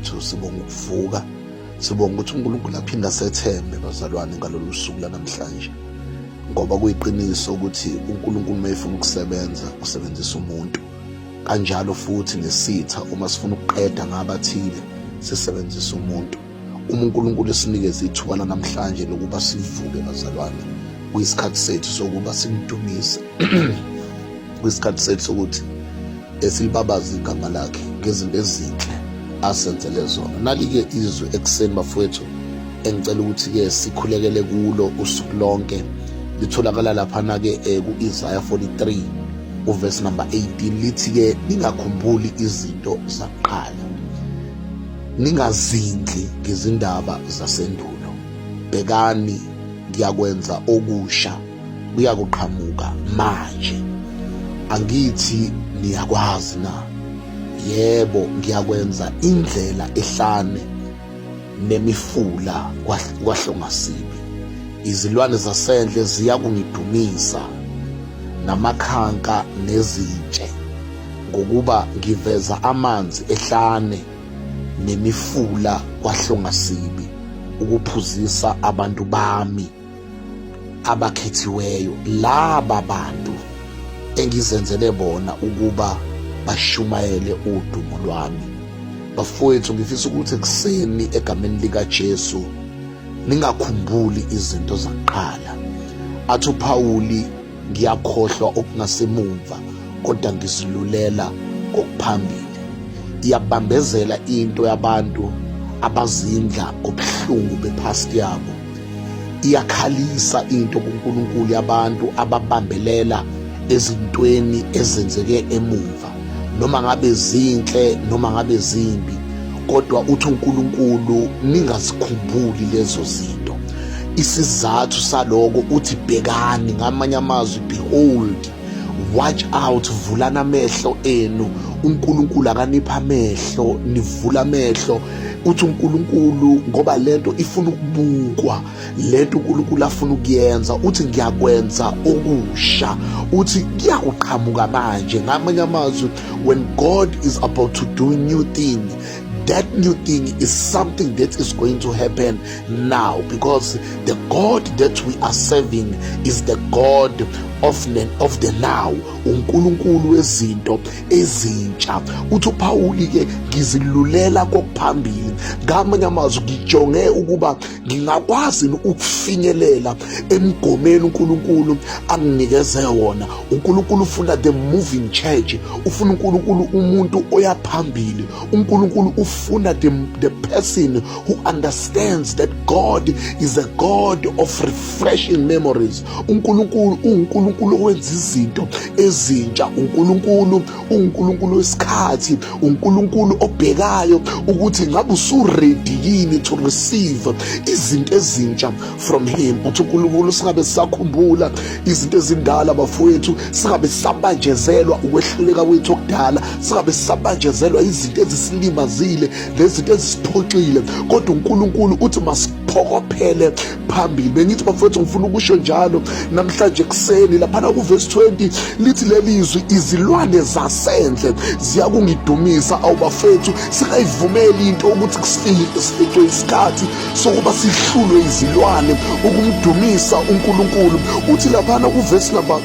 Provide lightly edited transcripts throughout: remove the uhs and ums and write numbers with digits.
bafowethu, sibonga ukuvuka, sibonga ukuthi uNkulunkulu aphinde asethembe bazalwane ngalolu suku lanamhlanje, ngoba kuyiqiniso ukuthi uNkulunkulu uma efuna ukusebenza usebenzisa umuntu, kanjalo futhi nesitha uma sifuna ukuqeda ngabathile sisebenzisa umuntu. Uma uNkulunkulu esinikeze ithuba lanamhlanje lokuba sivuke bazalwane, kuyisikhathi sethu sokuba simdumise, kwisikhathi sethu sokuthi esilibabaze igama lakhe ngezinto ezinhle asenzele zona. Nali-ke izwi ekuseni bafowethu engicela ukuthi-ke sikhulekele kulo usuku lonke, litholakala laphana-ke ku-Isaya 43 uverse number 18, lithi-ke ningakhumbuli izinto zakuqala, ningazindli ngezindaba zasendulo, bhekani ngiyakwenza okusha kuyakuqhamuka manje, angithi niyakwazi na? Yebo, ngiyakwenza indlela ehlane nemifula kwahlongasibi. Izilwane zasendle ziyakungidumisa, namakhanka nezintshe, ngokuba ngiveza amanzi ehlane nemifula kwahlongasibi, ukuphuzisa abantu bami abakhethiweyo, laba bantu engizenzele bona ukuba bashumayele udumo lwami. Bafowethu, ngifisa ukuthi ekuseni egameni likaJesu ningakhumbuli izinto zakuqala. Athi uPawuli, ngiyakhohlwa okungasemumva kodwa ngizilulela kokuphambili. Iyabambezela into yabantu abazindla ngobuhlungu bepast yabo. Iyakhalisa into kuNkulunkulu yabantu ababambelela ezintweni ezenzeke emuva, noma ngabe zinhle noma ngabe zimbi, kodwa uthi uNkulunkulu ningazikhumbuli lezo zinto. Isizathu saloko uthi bhekani, ngamanye amazwi behold, watch out, vulani amehlo enu. uNkulunkulu akanipha amehlo, nivula amehlo. Uthi uNkulunkulu ngoba lento ifuna ukubukwa, lento uNkulunkulu afuna ukuyenza, uthi ngiyakwenza okusha, uthi kuyakuqhamuka manje. Ngamanye amazwi, when God is about to do new thing, that new thing is something that is going to happen now, because the God that we are serving is the God of the now, uNkulunkulu wezinto ezintsha. Uthi uPawuli ke, ngizilulela kokuphambili. Ngamanye amazwi, ngijonge ukuba ngingakwazi ukufinyelela emgomeni uNkulunkulu anginikeze wona. uNkulunkulu ufuna the moving church, ufuna uNkulunkulu umuntu oya phambili. uNkulunkulu ufuna the person who understands that God is a God of refreshing memories. uNkulunkulu uNkulunkulu owenza izinto ezintsha, uNkulunkulu uNkulunkulu wesikhathi, uNkulunkulu obhekayo ukuthi ngabe usuready yini to receive izinto ezintsha from him. Uthi uNkulunkulu singabe sisakhumbula izinto ezindala bafowethu, singabe sisabanjezelwa ukwehluleka kwethu okudala, singabe sisabanjezelwa izinto ezisilimazile nezinto ezisiphoxile, kodwa uNkulunkulu uthi masiphokophele phambili. Bengithi bafowethu, ngifuna ukusho njalo namhlanje ekuseni laphana kuvesi 20 lithi leli zwi, izilwane zasendle ziyakungidumisa. Awu bafethu, singayivumeli into ukuthi sificwe isikhathi sokuba sihlulwe izilwane ukumdumisa uNkulunkulu. Uthi laphana kuvesi number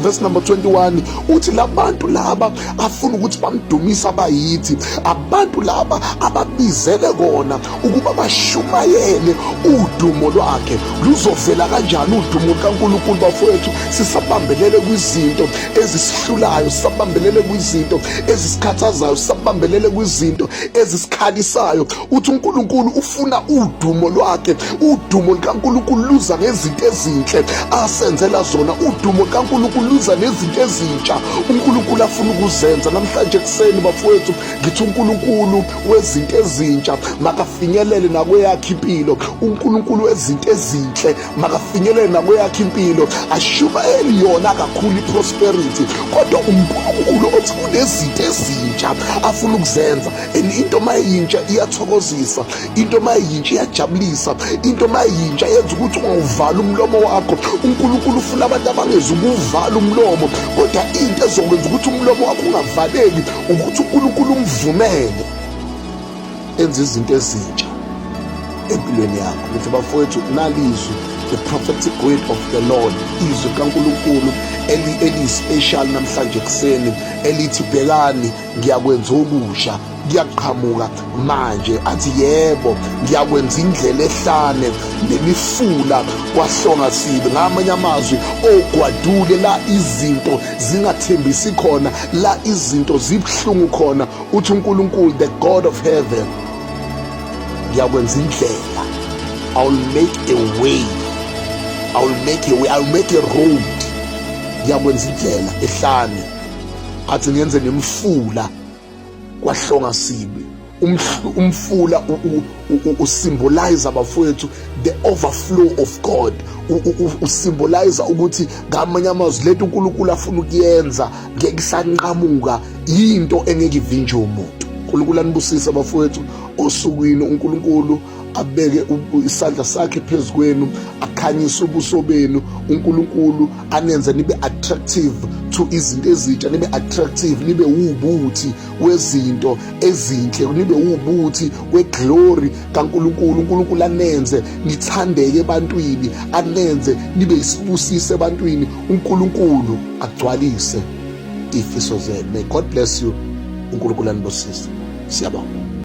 verse number 21, uthi labantu laba afuna ukuthi bamdumise abayithi, abantu laba ababizele kona ukuba bashumayele udumo lwakhe. Luzovela kanjani udumo lukaNkulunkulu bafowethu sisabambelele kwizinto ezisihlulayo, sisabambelele kwizinto ezisikhathazayo, sisabambelele kwizinto ezisikhalisayo? Uthi uNkulunkulu ufuna udumo lwakhe. Udumo lukaNkulunkulu luza ngezinto ezinhle asenzela zona. Udumo lukaNkulunkulu luza nezinto ezintsha uNkulunkulu afuna ukuzenza. Namhlanje ekuseni bafowethu, ngithi uNkulunkulu wezinto ezintsha makafinyelele nakweyakhe impilo. uNkulunkulu wezinto ezinhle makafinyelele nakweyakhe impilo. Ashumayeli yona kakhulu iprosperity, kodwa uNkulunkulu othi kunezinto ezintsha afuna ukuzenza. And into mayintsha iyathokozisa, into mayintsha iyajabulisa, into mayintsha yenza ukuthi ungawuvala umlomo wakho. uNkulunkulu ufuna abantu abangeza ukuvala umlomo, kodwa into ezokwenza ukuthi umlomo wakho ungavaleki ukuthi uNkulunkulu umvumele. enza izinto ezintsha empilweni yakho. Ngithi bafowethu, nalizwi, the prophetic word of the Lord, izwi kaNkulunkulu eliyi-special namhlanje ekuseni elithi, bhekani, ngiyakwenza okusha, kuyaqhamuka manje. Athi, yebo, ngiyakwenza indlela ehlane nemifula kwahlonga sibi. Ngamanye amazwi, ogwadule la izinto zingathembisi khona, la izinto zibuhlungu khona, uthi uNkulunkulu, the God of heaven, ngiyakwenza indlela. I will make a way, I will make a way, I will make a road. Ngiyakwenza indlela ehlane, athi ngenze nemfula kwahlonga sibi. Umfula usymbolize, abafowethu, the overflow of God. Usymbolize ukuthi, ngamanye amazwi, lento uNkulunkulu afuna ukuyenza ngeke isanqamuka, into engeke ivinjwe umuntu. uNkulunkulu anibusise, abafowethu, osukwini. uNkulunkulu abeke isandla sakhe phezu kwenu, akhanyise ubuso benu. uNkulunkulu anenze nibe attractive to izinto ezintsha, nibe attractive, nibe wubuthi wezinto ezinhle, nibe wubuthi weglory kaNkulunkulu. uNkulunkulu anenze nithandeke ebantwini, anenze nibe isibusiso ebantwini. uNkulunkulu agcwalise ifiso zenu. May God bless you. uNkulunkulu anibusise. Siyabonga.